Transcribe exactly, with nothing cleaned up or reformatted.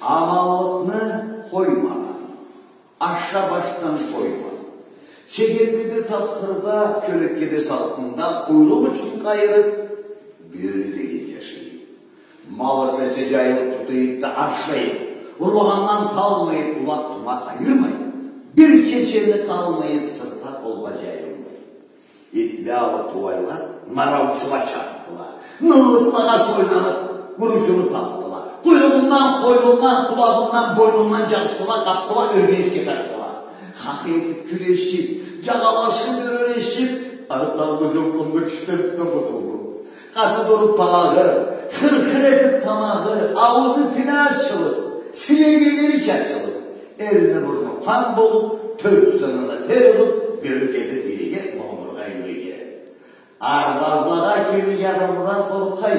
Аманлыкъны къоймагъан, аша башдан къоймагъан. Чегенледе, тапхырда, кёлеккеде, салкъында къуйрукъ учун къайырып, бёрю деген джашай. Малы сесе джайылып тута эди да ашлай. Урлагъандан къалмай, къулакъ-тумакъ айырмай. Бир кечени къалмай, сыртха, къолгъа джайылмай. Итле алып, тууайлап, мараучула чапдыла. Ныгъытлагъа сойланып, гуручуну тапдыла. Къуйругъундан, къойнундан, къулагъындан, бойнундан джабышдыла, къапдыла, ёргенчге тартдыла. Хахы этип, кюлешип, джагъалашып, ёрелешип, ары таллы джолкъунду кючлеп да къутулду. Къатып туруп талагъы, хыр-хыр этип тамагъы, аузу, тили ачылып, силегенлери чачылып, эрни-бурну къан болуп, тёрт сынына тер уруп, бёрю келди тийреге, монгургъа, юреге. Арбазлагъа кирген адамдан къоркъа